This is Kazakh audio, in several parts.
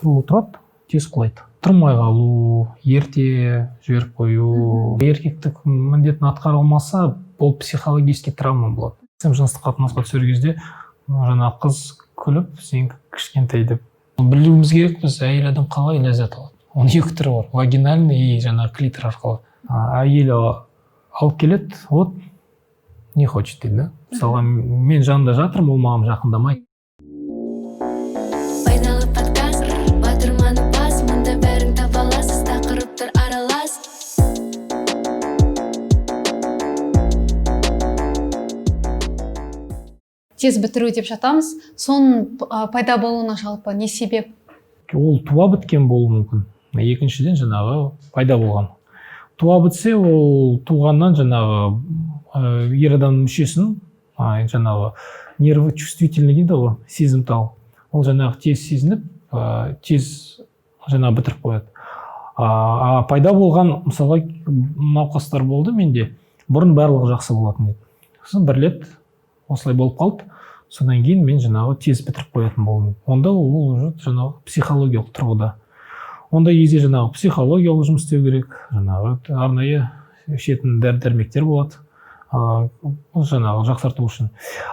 Тұрады, тез құлайды. Тұрмай қалу, ерте жіберіп қою, еркектік міндетін атқара алмаса, бұл психологический травма болады. Сен жыныстық қатынасқа түсер кезде жаңағы қыз күліп, сен кішкентай деп. Білуіміз керек біз, әйел адам қалай ләззат алады. Оның екі түрі бар: вагинальный и жаңағы клитор арқылы. Әйел алып келеді, вот не хочет дейді да. Мысалға, мен жанында жатырмын, ол маған жақындамайды. Пайдалы подкаст, батырманы бас, мұнда бәрін таба аласыз, тақырыптар аралас. Тез бітіру деп жатамыз, соның пайда болуына жалпы не себеп? Ол туа біткен болуы мүмкін. Екіншіден, жаңағы пайда болған. Туа бітсе, ол туғаннан жаңағы ер адамның мүшесін жаңағы нервы чувствительный дейді ғой, сезімтал. Ол жаңағы тез сезініп, тез жаңағы бітіріп қояды. А пайда болған, мысалға, науқастар болды менде, бұрын барлығы жақсы болатын дейді. Сосын бір рет осылай болып қалды, содан кейін мен жаңағы тез бітіріп қоятын болдым. Онда ол уже жаңағы психологиялық тұрғыда. Ондай кезде жаңағы психологиялық жұмыс істеу керек, жаңағы арнайы ішетін дәрі дәрмектер болады жаңағы жақсарту үшін.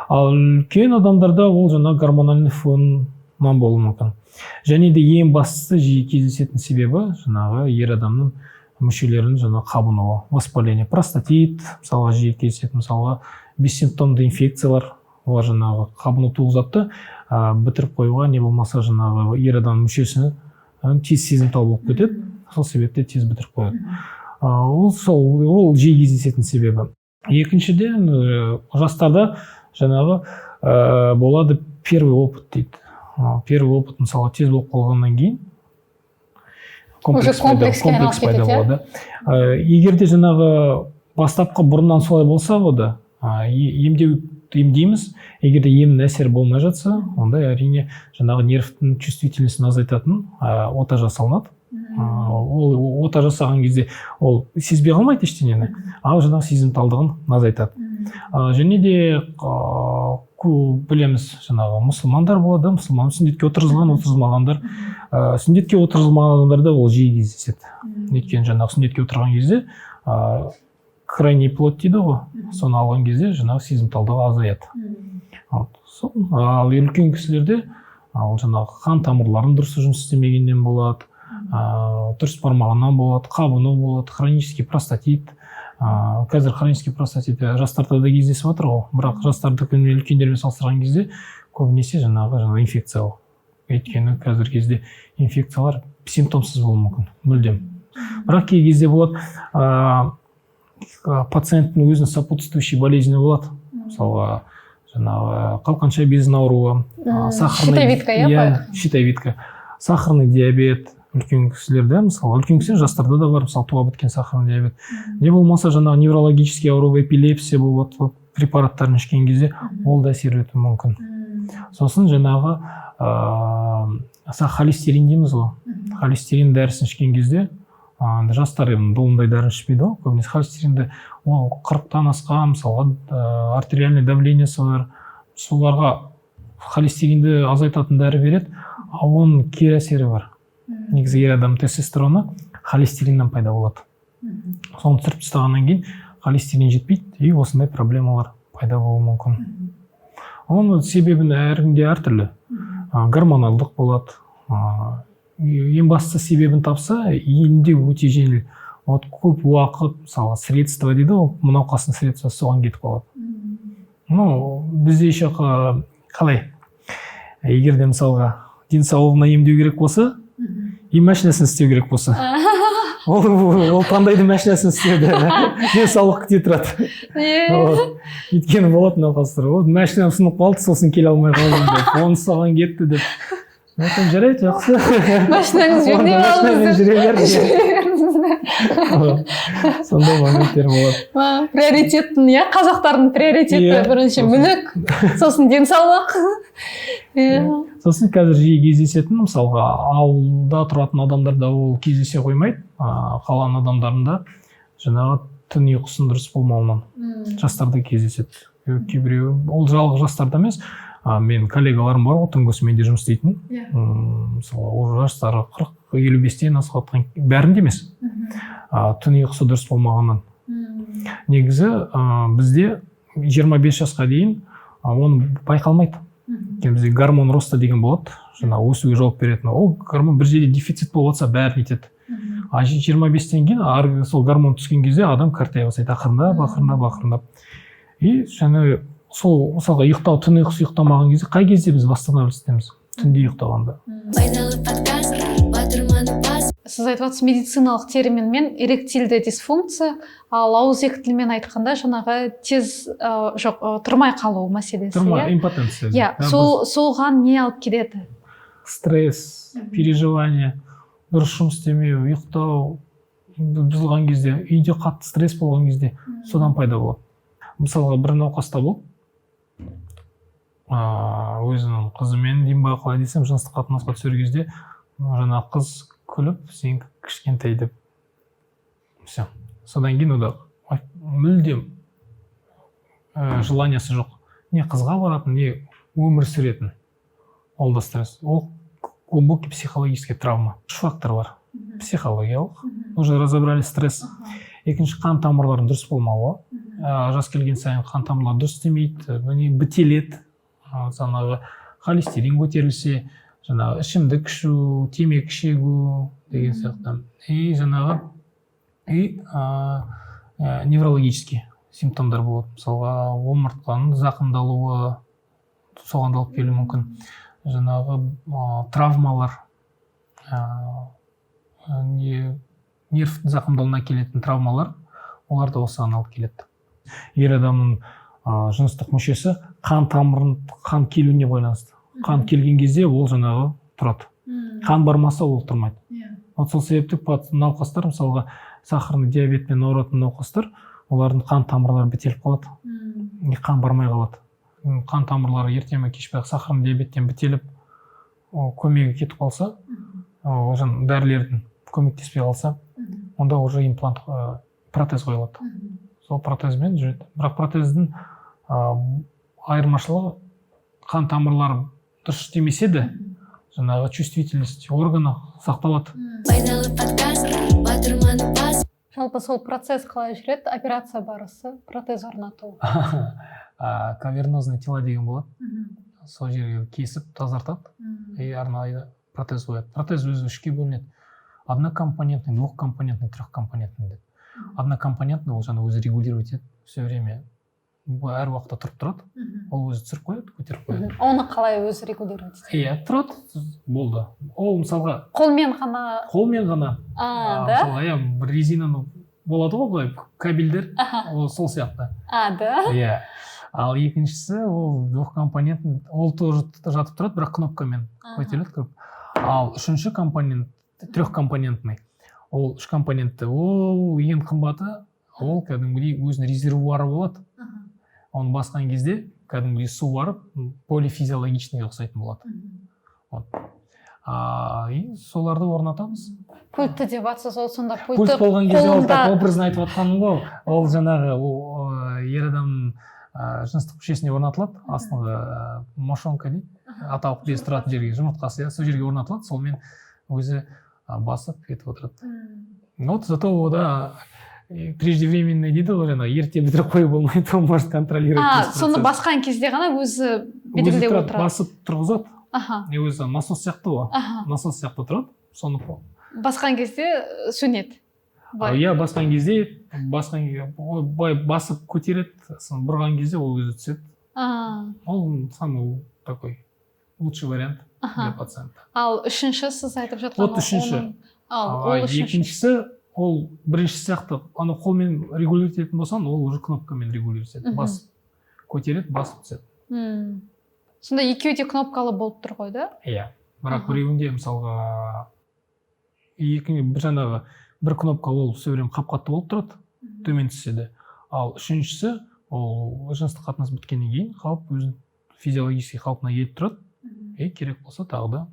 Ал үлкен адамдарда ол жаңағы гормональный фоннан болуы мүмкін. Және де ең бастысы, жиі кездесетін себебі жаңағы ер адамның мүшелерінің жаңағы қабынуы, воспаление, простатит мысалға жиі кездеседі, мысалға, бессимптомды инфекциялар, олар жаңағы қабыну туғызады да, бітіріп қоюға, не болмаса жаңағы ер адамның мүшесі тез сезімтал болып кетеді, сол себепті тез бітіріп қояды. Ол сол, ол жиі кездесетін себебі. Екіншіден, жастарда жаңағы болады первый опыт дейді. Первый опыт, мысалы, тез болып қалғаннан кейін комплекс пайда, комплекске комплекс айналып пайда кетеді, иә? болады. Егер де жаңағы бастапқы бұрыннан солай болса, онда емдеу емдейміз. Егер де емнің әсері болмай жатса, онда, әрине, жаңағы нервтің чувствительность ін азайтатын ота жасалынады. Ол ота жасаған кезде ол сезбей қалмайды ештеңені, ал жаңағы сезімталдығын азайтады. Және де білеміз, жаңағы мұсылмандар болады, мұсылман, сүндетке отырғызылған, отырғызылмағандар. Сүндетке отырғызылмаған адамдарда ол жиі кездеседі, өйткені жаңағы сүндетке отырған кезде крайний плоть дейді ғой, соны алған кезде жаңағы сезімталдығы азаяды. Вот. Сол, ал үлкен кісілерде ол жаңағы қан тамырларының дұрыс жұмыс істемегеннен болады, дұрыс бармағаннан болады, қабыну болады, хронический простатит. Қазір хронический простатит жастарда да кездесіп жатыр ғой, бірақ жастардікімен үлкендермен салыстырған кезде көбінесе жаңағы инфекция. Өйткені қазіргі кезде инфекциялар симптомсыз болуы мүмкін мүлдем, бірақ кей кезде болады, пациенттің өзінің сопутствующий болезні болады, мысалға, жаңағы қалқанша безінің ауруы, сахарный Щитовидка, иә? Иә, щитовидка, сахарный диабет үлкен кісілерде, мысалы, үлкен кісілер, жастарда да бар, мысалы, туа біткен сахарный диабет, не болмаса жаңағы неврологический ауру, эпилепсия болып жатып, препараттарын ішкен кезде ол да әсер етуі мүмкін. Сосын жаңағы холестерин дейміз ғой, холестерин дәрісін ішкен кезде, жастар енді ондай дәріні ішпейді ғой көбінесе холестеринді, ол 40-тан асқан, мысалға, артериальный давление сі бар, соларға холестеринді азайтатын дәрі береді, а оның кері әсері бар. Негізі ер адам тестостероны холестериннен пайда болады, соны түсіріп тастағаннан кейін холестерин жетпейді, и осындай проблемалар пайда болуы мүмкін. Оның себебін әркімде әртүрлі. Гормоналдық болады. Ең бастысы, себебін тапса, емдеу өте жеңіл. Вот көп уақыт, мысалы, средство дейді ғой, науқастың средство сы соған кетіп қалады. Ну, бізде еще қалай, егер де, мысалға, денсаулығына емдеу керек болса и машинасын істеу керек болса, ол таңдайды машинасын істеуді, денсаулық күте тұрады. Вот. Өйткені болады науқастар, вот машинам сынып қалды, сосын келе алмай қалдым деп, оны соған кетті деп. Мен айтамын: жарайды, жақсы. Машинаңыз Онда жөндеп машинамен алыңыз. жүре бер. Жүре беріңіз. Сондай моменттер болады. Приоритеттің, иә, қазақтардың приоритеті бірінші мүлік, сосын денсаулық, иә. Сосын қазір жиі кездесетін, мысалға, ауылда тұратын адамдарда ол кездесе қоймайды, қаланың адамдарында жаңағы түн ұйқысының дұрыс болмауынан жастарда кездеседі. Кейбіреуі, ол жалғыз жастарда емес. Менің коллегаларым бар ғой, түнгі сменде жұмыс істейтін. Мысалы, ол жастары 40, 55-тен асып жатқан, бәрінде емес, түн ұйқысы дұрыс болмағаннан. Негізі бізде 25 жасқа дейін оны байқалмайды. Өйткені бізде гормон роста деген болады, жаңағы өсуге жауап беретін. Ол гормон бір жерде дефицит болып жатса, бәрі нетеді. А 25-тен кейін арғы сол гормон түскен кезде адам қартая бастайды ақырындап, ақырындап, ақырындап. И жаңағы сол, мысалға, ұйықтау, түн ұйқысы, ұйықтамаған кезде, қай кезде біз восстанавливаться етеміз? Түнде ұйықтағанда. Пайдалы подкаст, батырманы бас. Сіз айтып жатырсыз медициналық терминмен эректильді дисфункция, ал ауызекі тілмен айтқанда жаңағы тез жоқ, тұрмай қалу мәселесі. Тұрмай, Иә. импотенция. Иә, сол, соған не алып келеді? Стресс, переживание, дұрыс жұмыс істемеу, ұйықтау бұзылған кезде, үйде қатты стресс болған кезде, содан пайда болады. Мысалға, бір науқаста болды, өзінің қызымен деймін ба, қалай десем, жыныстық қатынасқа түсер кезде жаңағы қыз күліп, «Сен кішкентай» деп. Все, содан кейін онда мүлдем желание сы жоқ, не қызға баратын, не өмір сүретін. Ол да стресс, ол глубокий психологический травма. Үш фактор бар: психологиялық, уже разобрали, стресс, екінші қан тамырларының дұрыс болмауы. Жас келген сайын қан тамырлары дұрыс істемейді, міне, бітеледі. Жаңағы холестерин көтерілсе, жаңағы ішімдік ішу, темекі шегу деген сияқты. И жаңағы и неврологический симптомдар болады, мысалға, омыртқаның зақымдалуы, соған да алып келуі мүмкін. Жаңағы травмалар, не, нерв зақымдалуына келетін травмалар, олар да осыған алып келеді. Ер адамның жыныстық мүшесі қан тамырын, қан келуіне байланысты. Қан келген кезде ол жаңағы тұрады, қан бармаса, ол тұрмайды. Вот сол себепті науқастар, мысалға, сахарный диабетпен ауыратын науқастар, олардың қан тамырлары бітеліп қалады и қан бармай қалады. Қан тамырлары ерте ме, кеш пе сахарный диабеттен бітеліп, о, көмегі кетіп қалса, о, жаңа дәрілердің көмектеспей қалса, онда уже имплант, протез қойылады. Сол протезбен жүреді. Бірақ протездің айырмашылығы, қан тамырлары дұрыс істемесе де, жаңағы чувствительность органа сақталады. Пайдалы подкаст, батырманы бас. Жалпы сол процесс қалай жүреді, операция барысы, протез орнату? Кавернозный тела деген болады, сол жерге кесіп тазартады и арнайы протез қояды. Протез өзі үшке бөлінеді: однокомпонентный, двухкомпонентный, трехкомпонентный деп. Однокомпонентный ол жаңа өзі регулировать етеді все время, әр уақытта тұрып тұрады. Ол өзі түсіріп қояды, көтеріп қояды. Оны қалай өзі регулировать етеді? Иә, тұрады, болды. Ол, мысалға, Қолмен ғана? Қолмен ғана. А, да? Мысалға, иә, бір резинаны болады ғой былай, кабельдер. Ол сол сияқты. А, да? Иә. Ал екіншісі ол двухкомпонентный, ол тоже жатып тұрады, бірақ кнопкамен көтеріледі көп. Ал үшінші компонент, трехкомпонентный, ол үш компонентті, ол ең қымбаты. Ол кәдімгідей өзінің резервуары болады, оны басқан кезде кәдімгідей су барып, более физиологичный ұқсайтын болады. Вот. И соларды орнатамыз. Пультті деп жатсыз, ол сонда пульті Пульт болған кезде ол так қолында? образно айтып жатқаным ғой. Ол жаңағы ол, ер адамның жыныстық мүшесіне орнатылады, астыңғы мошонка дейді, аталық без тұратын жерге, жұмыртқасы, иә, сол жерге орнатылады. Сонымен өзі басып кетіп отырады. Вот зато онда преждевременный дейді ғой, жаңағы ерте бітіріп қою болмайды, он может контролировать А, весь соны процесс. басқан кезде ғана өзі Өзі белгілеп тұрады, отырады? Басып тұрғызады. Не, өзі насос сияқты ғой, насос сияқты тұрады, соны Басқан кезде сөнеді. Былай. Иә, басқан кезде, басқан, ой, былай басып көтереді, сосын бұрған кезде ол өзі түседі. Ол самый такой лучший вариант для пациента. Ал үшінші, сіз айтып жатқан Вот үшінші. Ал А, ол үшінші. Екіншісі ол бірінші сияқты, ана қолмен регулировать ететін болсаң, ол уже кнопкамен регулировать етеді, басып көтереді, басып түседі. Сонда екеуі де кнопкалы болып тұр ғой, да? Иә, бірақ біреуінде, мысалға, екі, бір жаңағы бір кнопка, ол все время қап қатты болып тұрады, төмен түссе де. Ал үшіншісі ол жыныстық қатынас біткеннен кейін қалып, өзінің физиологический қалпына келіп тұрады и керек болса, тағы да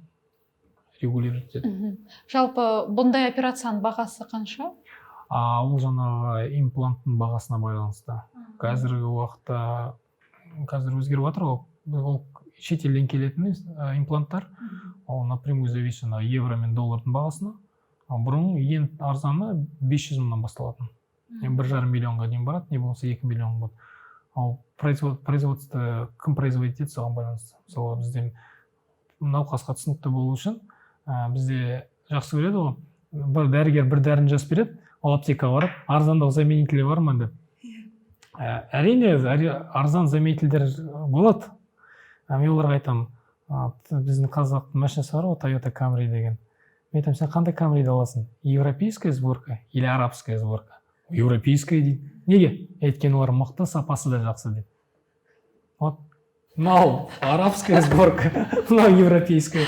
регулировать етеді. Жалпы бұндай операцияның бағасы қанша? А ол жаңағы импланттың бағасына байланысты. Қазіргі уақытта, қазір өзгеріп жатыр ғой ол. Шетелден келетін импланттар, ол напрямую зависит жаңағы евро мен доллардың бағасына. Ал бұрын ең арзаны 500 мыңнан басталатын, енді 1,5 миллионға дейін барады, не болмаса 2 миллион болады. Ал производство, кім производить етеді, соған байланысты. Мысалы, бізде науқасқа түсінікті болу үшін, бізде жақсы көреді ғой, бір дәрігер бір дәріні жазып береді, ол аптекаға барып, арзандау заменителі бар ма деп. Әрине, арзан заменительдер болады. А мен оларға айтамын, біздің қазақтың машинасы бар ғой, Тойота Камри деген. Мен айтамын: «Сен қандай Камриді аласың, европейская сборка или арабская сборка?» «Европейская», — дейді. «Неге?» «Өйткені олар мықты, сапасы да жақсы», — дейді. Вот мынау арабская сборка, мынау европейская.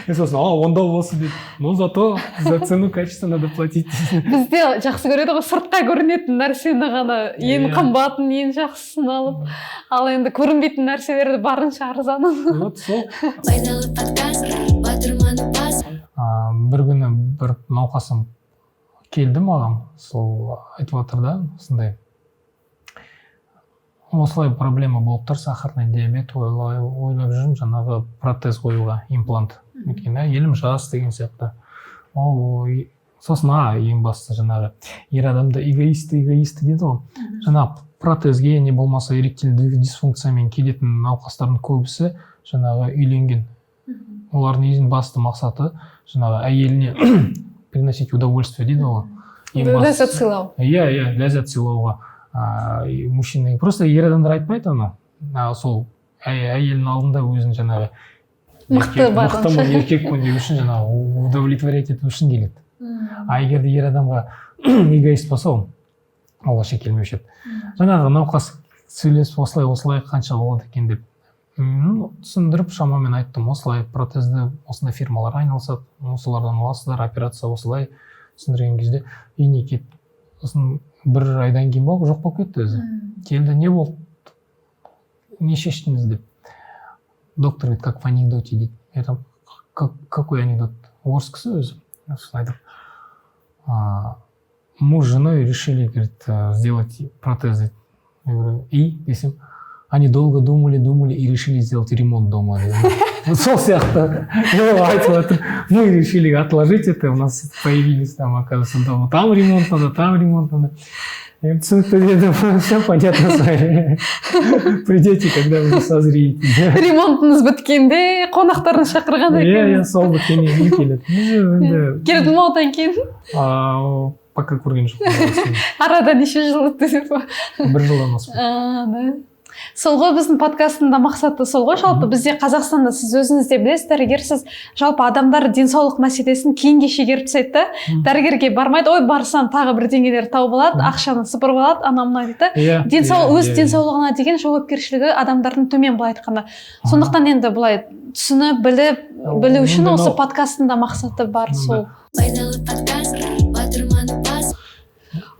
И сосын: «А, онда осы», — дейді. «Ну, зато за цену качество надо платить». Бізде жақсы көреді ғой сыртқа көрінетін нәрсені ғана, ең қымбатын, ең жақсысын алып, ал енді көрінбейтін нәрселерді барынша арзанын. Вот сол. Пайдалы подкаст, батырманы бас. Бір күні бір науқасым келді маған, сол айтып жатыр да, осындай осылай проблема болып тұр, сахарный диабет, ойлап жүрмін жаңағы протез қоюға, имплант, өйткені әйелім жас деген сияқты. Ол сосын, ең бастысы, жаңағы ер адамды эгоисті, эгоисті дейді ғой. Жаңағы протезге не болмаса эректильді дисфункциямен келетін науқастардың көбісі жаңағы үйленген, олардың ең басты мақсаты жаңағы әйеліне приносить удовольствие дейді ғой. Ең Ләззат сыйлау. Иә, ләззат сыйлауға. И мужчина, просто ер адамдар айтпайды оны, сол әйелінің алдында өзін жаңағы Мықты барынша. Мықтымын, еркекпін деу үшін, жаңағы удовлетворять ету үшін келеді. А егер де ер адамға эгоист болса, ол вообще келмеуші еді. Жаңағы науқас сөйлесіп, осылай осылай, қанша болады екен деп. Түсіндіріп, шамамен айттым, осылай протезді осындай фирмалар айналысады, осылардан аласыздар, операция осылай. Түсіндірген кезде үйіне кетті. Сосын бір айдан кейін ба, жоқ болып кетті өзі. Келді: «Не болды, не шештіңіз?» — деп. «Доктор, — говорит, — как в анекдоте», — дейді. Я айтамын: «Какой анекдот?» Орыс кісі өзі. Сосын айтады: «Муж с женой решили, — говорит, — сделать протез», — дейді. Я говорю: «И?» — десем, «Они долго думали, думали и решили сделать ремонт дома», — дейді. Вот сол сияқты. Ол айтып жатыр: «Мы решили отложить это, у нас появились там, оказывается, дома там ремонт надо, там ремонт надо». Я говорю: «Түсінікті, — дедім, — все понятно с вами, придете, когда вы созреете». Ремонтыңыз біткенде қонақтарын шақырған Иә, екен. сол біткеннен кейін келеді. Енді Келді ма одан кейін? Пока көрген жоқпын. Арада неше жыл өтті деп па? Бір жылдан асып. А, да. Сол ғой, біздің подкасттың да мақсаты сол ғой. Жалпы, бізде Қазақстанда, сіз өзіңіз де білесіз, дәрігерсіз, жалпы адамдар денсаулық мәселесін кейінге шегеріп тастайды да. Дәрігерге бармайды, ой, барсам, тағы бірдеңелер тауып алады, ақшаны сыпырып алады, анау мынау дейді да. Өз денсаулығына деген жауапкершілігі адамдардың төмен, былай айтқанда. Сондықтан енді былай түсініп, біліп, білу үшін енді осы подкасттың да мақсаты бар сол. Пайдалы подкаст, батырманы бас.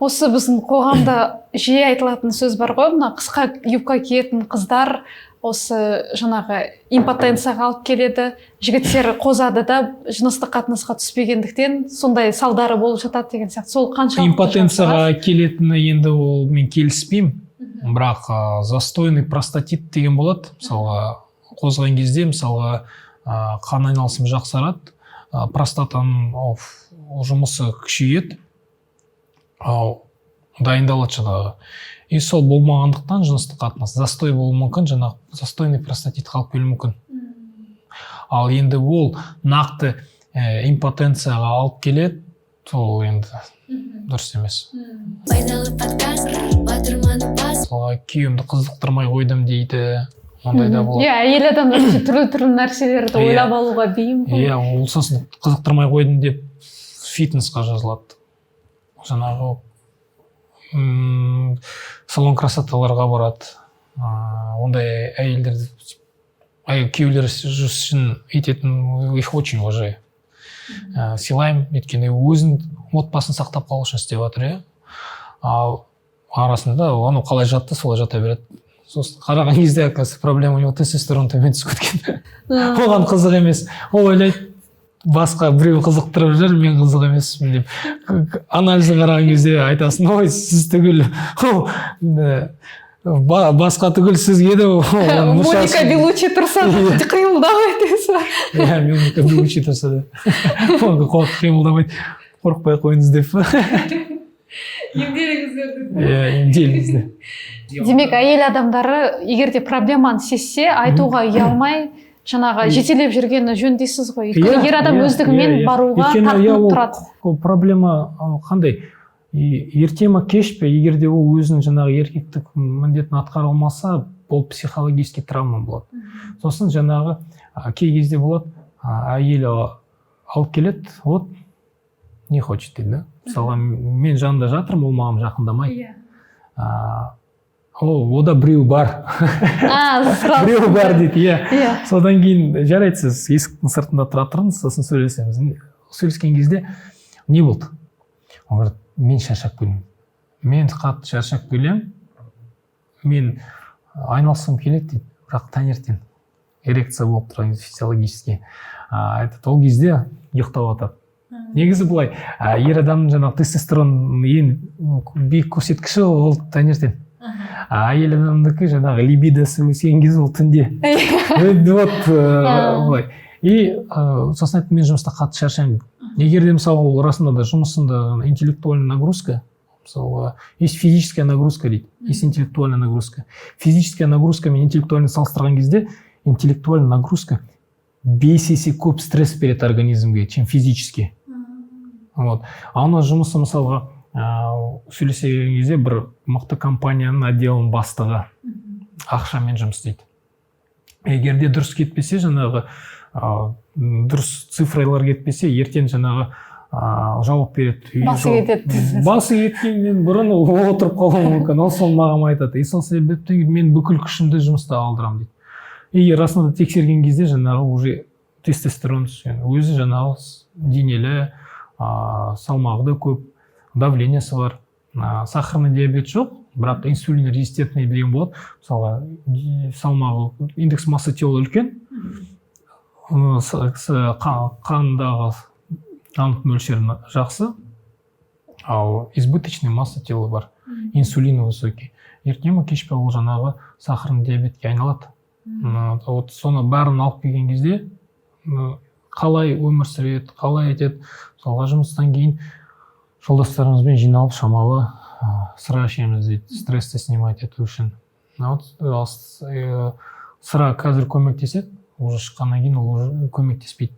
Осы біздің қоғамда жиі айтылатын сөз бар ғой, мына қысқа юбка киетін қыздар осы жаңағы импотенцияға алып келеді, жігіттер қозады да, жыныстық қатынасқа түспегендіктен сондай салдары болып жатады деген сияқты. Сол қаншалықты? Импотенцияға келетіні енді ол мен келіспеймін, бірақ застойный простатит деген болады. Мысалға, қозған кезде, мысалға, қан айналысым жақсарады, простатаның жұмысы күшейеді, ал дайындалады жаңағы. И сол болмағандықтан жыныстық қатынас застой болуы мүмкін, жаңағы застойный простатит қалып келуі мүмкін. Ал енді ол нақты импотенцияға алып келеді, ол енді дұрыс емес. Пайдалы подкаст, батырманы бас. Мысалға, күйеуімді қызықтырмай қойдым дейді, ондай да болады. Иә, әйел адамдар түрлі түрлі нәрселерді ойлап алуға бейім ғой. Иә, ол сосын қызықтырмай қойдым деп фитнесқа жазылады, жаңағы салон красоталарға барады. Ондай әйелдерді, күйеулер үшін өйтетін, их очень уважаю, сыйлаймын, өйткені өзін, отбасын сақтап қалу үшін істеп жатыр, иә. Ал арасында анау қалай жатты, солай жата береді. Сосын қараған кезде, оказывается, проблема у него, тестостерон төмен түсіп кеткен. Оған қызық емес, ол ойлайды, басқа біреу қызықтырып жүр, мен қызық емеспін деп. Анализін қараған кезде айтасың: «Ой, сіз түгіл». Басқа түгіл, сізге де ол Моника Белучи тұрса, қимылдамайды дейсіз ба? Иә, Моника Белучи тұрса да қимылдамайды, қорықпай ақ қойыңыз деп. Емделіңіздер. Иә, емделіңіз деп. Демек, әйел адамдары егер де проблеманы сезсе, айтуға ұялмай, жаңағы жетелеп жүргені жөн дейсіз ғой, өйткені ер адам өздігімен иә, иә. баруға Өйткені, иә, тартынып ол тұрады. Ол проблема қандай? И ерте ма, кеш пе, егер де ол өзінің жаңағы еркектік міндетін атқара алмаса, ол психологический травма болады. Сосын жаңағы кей кезде болады, әйел алып келеді, вот не хочет дейді да. Мысалға, мен жанында жатырмын, ол маған жақындамайды. Ол ода біреу бар. А, сразу. Біреу бар дейді, иә. Содан кейін: «Жарайды, сіз есіктің сыртында тұра тұрыңыз, сосын сөйлесеміз». Сөйлескен кезде не болды? Он говорит: «Мен шаршап келемін, мен қатты шаршап келемін, мен айналысқым келеді», – дейді. Бірақ таңертең эрекция болып тұрған кезде физиологически, этот, ол кезде ұйықтап жатады. Негізі былай, ер адамның жаңағы тестостерон ең биік көрсеткіші ол таңертең, а әйел адамдікі жаңағы либидосы өскен кезде ол түнде. Вот былай. И сосын айттым: «Мен жұмыста қатты шаршаймын». Егер де, мысалы, ол расында да жұмысында интеллектуальная нагрузка, мысалы, есть физическая нагрузка дейді, есть интеллектуальная нагрузка. Физическая нагрузка мен интеллектуальный салыстырған кезде интеллектуальная нагрузка 5 есе көп стресс береді организмге, чем физический. Вот. А оның жұмысы, мысалға, сөйлесе келген кезде, бір мықты компанияның отделінің бастығы, ақшамен жұмыс істейді. Егер де дұрыс кетпесе, жаңағы дұрыс цифралар кетпесе, ертең жаңағы жауап береді. Басы кетеді. Басы кеткеннен бұрын ол отырып қалуы мүмкін. Ол сол маған айтады: «И сол себептен мен бүкіл күшімді жұмыста алдырамын», – дейді. И расында да тексерген кезде жаңағы уже тестостерон түскен, өзі жаңағы денелі, салмағы да көп, давлениесі бар, сахарный диабет жоқ, бірақ инсулин резистентный деген болады. Мысалға, салмағы, индекс массы тела үлкен, қандағы қант мөлшері жақсы, ал избыточный масса тела бар, инсулин высокий. Ерте ме, кеш пе, ол жаңағы сахарный диабетке айналады. Вот соны бәрін алып келген кезде қалай өмір сүреді, қалай етеді? Мысалға, жұмыстан кейін жолдастарымызбен жиналып, шамалы сыра ішеміз дейді, стрессті снимать ету үшін. А вот сыра қазір көмектеседі, уже шыққаннан кейін ол уже көмектеспейді.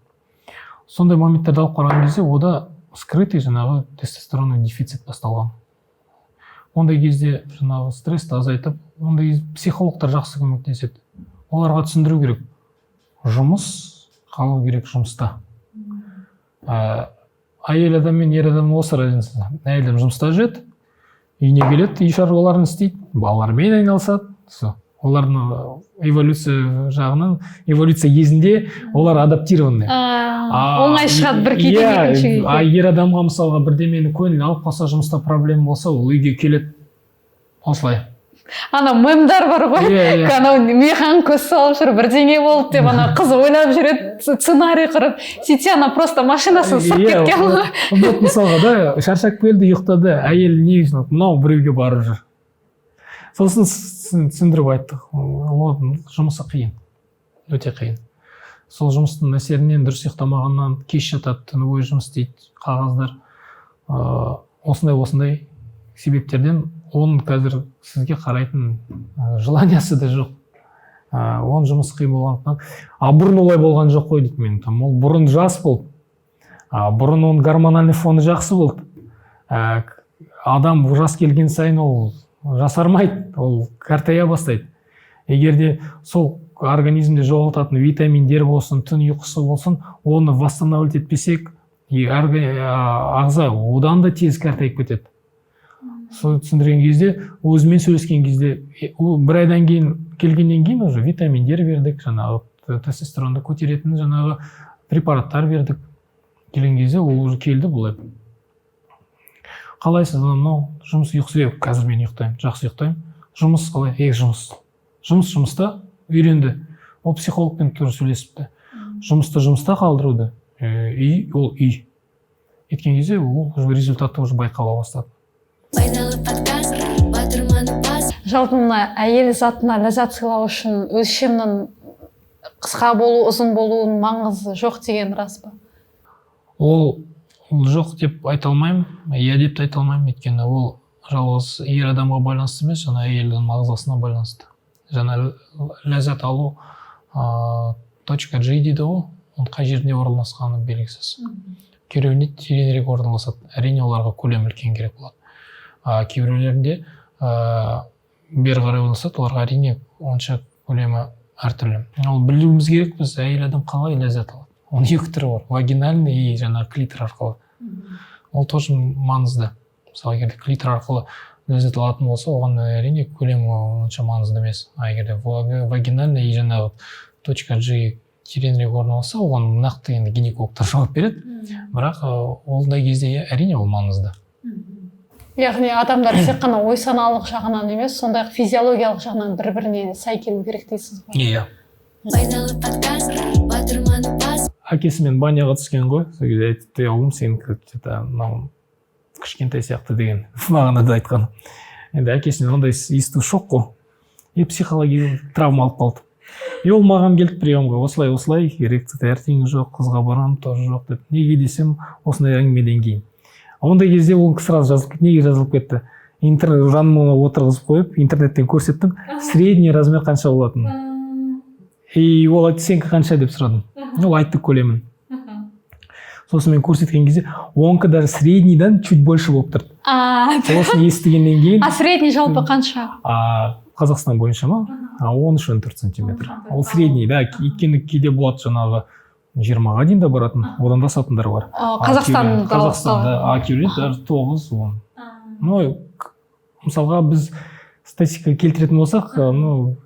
Сондай моменттерді алып қараған кезде ода скрытый жаңағы тестостероновый дефицит басталған. Ондай кезде жаңағы стрессті азайтып, ондай кезде психологтар жақсы көмектеседі. Оларға түсіндіру керек: жұмыс қалу керек жұмыста. Әйел адам мен ер адам осы разница: әйел адам жұмыста жүреді, үйіне келеді, үй шаруаларын істейді, балалармен айналысады. Все, олардың эволюция жағынан, эволюция кезінде олар адаптированный. Оңай шығады бір күйден екінші күйге. А ер адамға, мысалға, бірдемені көңіліне алып қалса, жұмыста проблема болса, ол үйге келеді осылай. Ана мемдар бар ғой, иә иә анау маған көз салып жүр, бірдеңе болды деп ана қыз ойлап жүреді, сценарий құрып, сөйтсе ана просто машинасын сырып кеткен ғой. Вот, мысалға да, шаршап келді, ұйықтады. Әйел не үшін мынау біреуге барып жүр? Сосын түсіндіріп айттық: ол жұмысы қиын, өте қиын. Сол жұмыстың әсерінен, дұрыс ұйықтамағаннан кеш жатады, түні бойы жұмыс істейді, қағаздар, осындай осындай себептерден оның қазір сізге қарайтын желаниясы да жоқ, оның жұмысы қиын болғандықтан. «А бұрын олай болған жоқ қой», – дейді. Мен там ол бұрын жас болды, а бұрын оның гормональный фоны жақсы болды. Адам жас келген сайын ол жасармайды, ол қартая бастайды. Егер де сол организмде жоғалтатын витаминдер болсын, түн ұйқысы болсын, оны восстанавливать етпесек, и ағза одан да тез қартайып кетеді. Соны түсіндірген кезде, өзімен сөйлескен кезде, ол бір айдан кейін келгеннен кейін уже витаминдер бердік, жаңағы тестостеронды көтеретін жаңағы препараттар бердік. Келген кезде ол уже келді былай: «Қалайсыз?» Анау мынау жұмыс, ұйқысы. «Е, қазір мен ұйықтаймын, жақсы ұйықтаймын. Жұмыс қалай?» «Е, жұмыс жұмыста», үйренді. Ол психологпен тоже сөйлесіпті, жұмысты жұмыста қалдыруды, үй ол үй еткен кезде ол уже результаты уже байқала бастады. Пайдалы подкаст, батырманы бас. Жалпы, мына әйел затына ләззат сыйлау үшін өлшемнің қысқа болу, ұзын болуының маңызы жоқ деген рас па? Ол жоқ деп айта алмаймын, иә деп те айта алмаймын, өйткені ол жалғыз ер адамға байланысты емес, жаңа әйелдің ағзасына байланысты. Жаңа ләззат алу точка G дейді ғой, оның қай жерінде орналасқаны белгісіз. Кейбіреуінде тереңірек орналасады, әрине, оларға көлем үлкен керек болады. А кейбіреулерінде бері қарай орналасады, оларға, әрине, онша көлемі әртүрлі. Ол білуіміз керек біз, әйел адам қалай ләззат алады. Оның екі түрі бар: вагинальный и жаңағы клитор арқылы. Ол тоже маңызды. Мысалы, егер де клитор арқылы ләззат алатын болса, оған, әрине, көлемі онша маңызды емес. А егер де вагинальный и жаңағы точка G тереңірек орналасса, оған нақты енді гинекологтар жауап береді. Бірақ ондай кезде, иә, әрине, ол маңызды. Яғни адамдар тек қана ой саналық жағынан емес, сондай ақ физиологиялық жағынан бір біріне сай келу керек дейсіз ғой? Иә. Пайдалы подкаст, батырманы бас. Әкесімен баняға түскен ғой, сол кезде айтты: «Ұлым, сенікі че-то мынау кішкентай сияқты», — деген мағынада айтқан. Енді әкесінен ондай есту шок қой, и психологиялық травма алып қалды. И ол маған келді приемға: «Осылай, осылай, эрекция таңертең жоқ, қызға барамын, тоже жоқ», — деп. Неге десем, осындай әңгімеден кейін. Ондай кезде ол сразу жазылып кетті. Неге жазылып кетті? Интернет жаныма отырғызып қойып, интернеттен көрсеттім средний размер қанша болатынын. И ол айтты: «Сенікі қанша?» — деп сұрадым. Ол айтты көлемін. Сосын мен көрсеткен кезде онікі даже среднийдан чуть больше болып тұрды. Осыны естігеннен кейін. А средний жалпы қанша? А, Қазақстан бойынша ма? 13-14 сантиметр ол средний да, өйткені кейде болады жаңағы 20-ға дейін де баратын, одан да асатындар бар. О, Қазақстанда? Қазақстанда. А кейбіреулер даже 9-10. Ну, мысалға, біз статистика келтіретін болсақ, ну,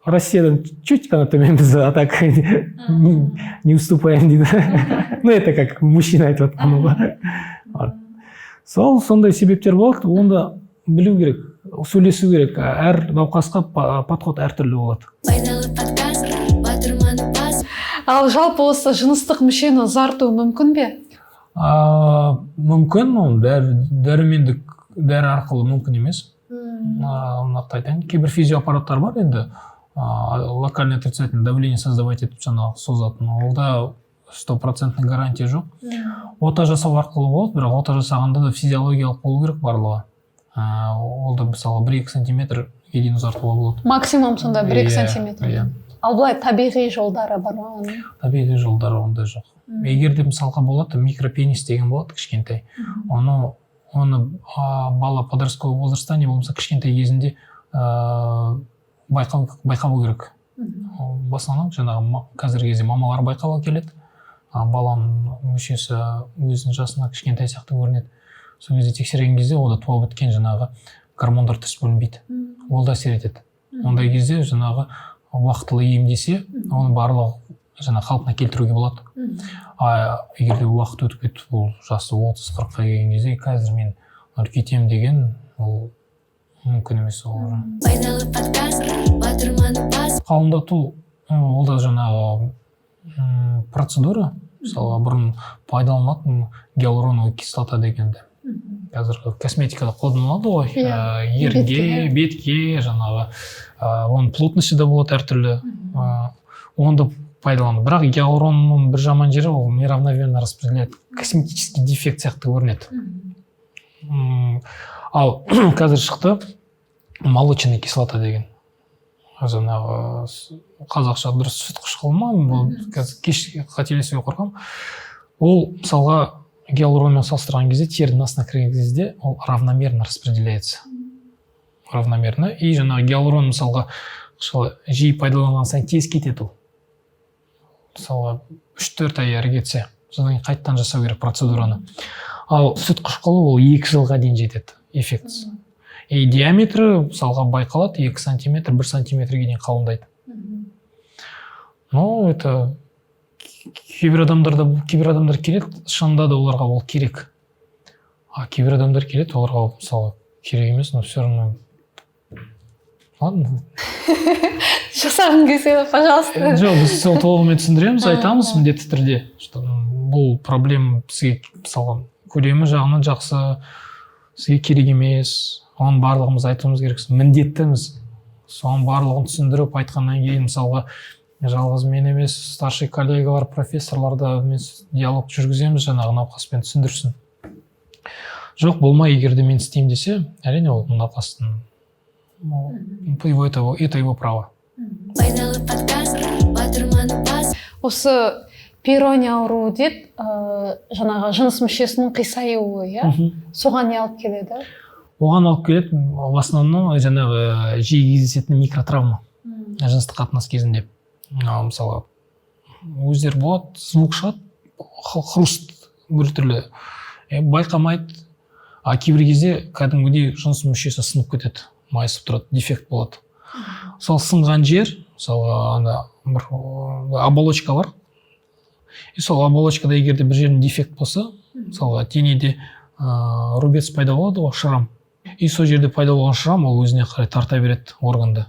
Россиядан чуть ғана төменбіз, а так не уступаем дейді. Ну, это как мужчина айтып жатқаным ғой. Вот. Сол сондай себептер болады, оны да білу керек, сөйлесу керек. Әр науқасқа подход әртүрлі болады. Пайдалы подкаст, батырманы бас. Ал жалпы осы жыныстық мүшені ұзарту мүмкін бе? Мүмкін. Ол дәрі, дәрумендік дәрі арқылы мүмкін емес. Нақты айтайын, кейбір физиоаппараттар бар енді, локальный отрицательное давление создавать етіп, жаңағы созатын. Ол да стопроцентный гарантия жоқ. Ота жасау арқылы болады, бірақ ота жасағанда да физиологиялық болу керек барлығы. Ол да, мысалы, 1-2 сантиметрге дейін ұзартуға болады. Максимум сонда 1-2 Иә, сантиметр? Иә. Ал былай табиғи жолдары бар ма оның? Табиғи жолдары ондай жоқ. Егер де, мысалға, болады, микропенис деген болады, кішкентай. Оны бала подростковый возрастта не болмаса кішкентай кезінде байқау керек. Ол в основном жаңағы қазіргі кезде мамалар байқауға келеді. Баланың мүшесі өзінің жасына кішкентай сияқты көрінеді. Сол кезде тексерген кезде онда туа біткен жаңағы гормондар дұрыс бөлінбейді, ол да әсер етеді. Ондай кезде жаңағы уақытылы емдесе, оның барлығы жаңа қалпына келтіруге болады. А егер де уақыт өтіп кетіп, ол жасы 30-40-қа келген кезде «қазір мен үлкейтемін» деген, ол мүмкін емес ол уже. Пайдалы подкаст, батырманы бас. Қалыңдату, ол да жаңағы процедура. Мысалға, бұрын пайдаланылатын гиалуроновая кислота дегенді, қазіргі косметикада қолданылады ғой. Иә. Ерінге, бетке жаңағы, оның плотности да болады әртүрлі, оны да пайдалану. Бірақ гиалуронның бір жаман жері, ол неравномерно распределяет, косметический дефект сияқты көрінеді. Ал қазір шықты молочная кислота деген, жаңағы қазақша дұрыс сүт қышқылы ма бұл, қазір кеш қателесуге қорқамын. Ол, мысалға, гиалуронмен салыстырған кезде терінің астына кірген кезде ол равномерно распределяется, равномерно. И жаңағы гиалурон, мысалға, қышқылы жиі пайдаланған сайын тез кетеді. Ол, мысалға, 3-4 ай әрі кетсе, содан кейін қайтадан жасау керек процедураны. Ал сүт қышқылы ол 2 жылға дейін жетеді эффектісі, и диаметрі, мысалға, байқалады, 2 сантиметр, 1 сантиметрге дейін қалыңдайды. Но это кейбір адамдарда, кейбір адамдар келеді, шынында да оларға ол керек. А кейбір адамдар келеді, оларға ол, мысалы, керек емес, но все равно ладно. Жасағың келсе, пожалуйста. Жоқ, біз сол толығымен түсіндіреміз, айтамыз міндетті түрде, что бұл проблема бізге, мысалға, көлемі жағынан жақсы, сізге керек емес. Оның барлығымыз айтуымыз керек, міндеттіміз. Соның барлығын түсіндіріп айтқаннан кейін, мысалға, жалғыз мен емес, старший коллегалар, профессорлар да мен диалог жүргіземіз жаңағы науқаспен, түсіндірсін. Жоқ, болмай, егер де мен істеймін десе, әрине, ол науқастың, ну, его, это его право. Пайдалы подкаст, батырманы бас. Осы Пейрони ауруы дейді, жаңағы жыныс мүшесінің қисаюы, иә? Соған не алып келеді? Оған алып келеді, в основном, жаңағы жиі кездесетін микротравма жыныстық қатынас кезінде. Ал, мысалы, өздері болады, звук шығады, хруст біртүрлі, байқамайды. А кейбір кезде кәдімгідей жыныс мүшесі сынып кетеді, майысып тұрады, дефект болады. Сол сынған жер, мысалға, ана бір оболочка бар, и сол оболочкада егер де бір жерінде дефект болса, мысалға, денеде рубец пайда болады ғой, шрам, и сол жерде пайда болған шрам ол өзіне қарай тарта береді органды.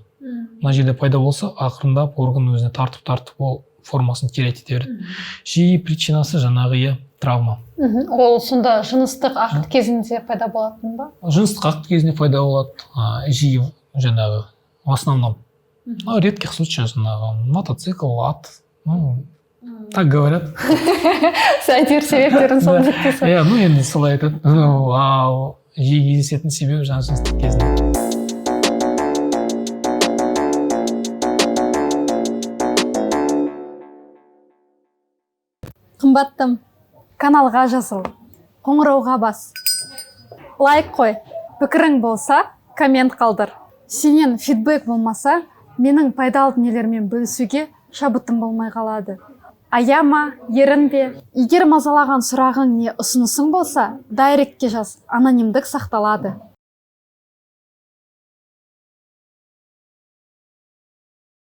Мына жерде пайда болса, ақырындап орган өзіне тартып, тартып, ол формасын терять ете береді. Жиі причинасы жаңағы, иә, травма. Ол сонда жыныстық акт кезінде пайда болатын ба? Жыныстық акт кезінде пайда болады жиі, жаңағы, в основном. Ну, редких случаях жаңағы мотоцикл, ат, ну, так говорят. Әйтеуір себептерін сол Да. нүктесі. Иә, ну, енді солай айтады. Ну, ал жиі кездесетін себебі жаңағы жыныстық кезінде. Қымбаттым, каналға жазыл, қоңырауға бас, лайк қой, пікірің болса, коммент қалдыр. Сенен фидбэк болмаса, менің пайдалы дүниелермен бөлісуге шабытым болмай қалады. Аяма, ерінбе. Егер мазалаған сұрағың не ұсынысың болса, директке жаз, анонимдік сақталады.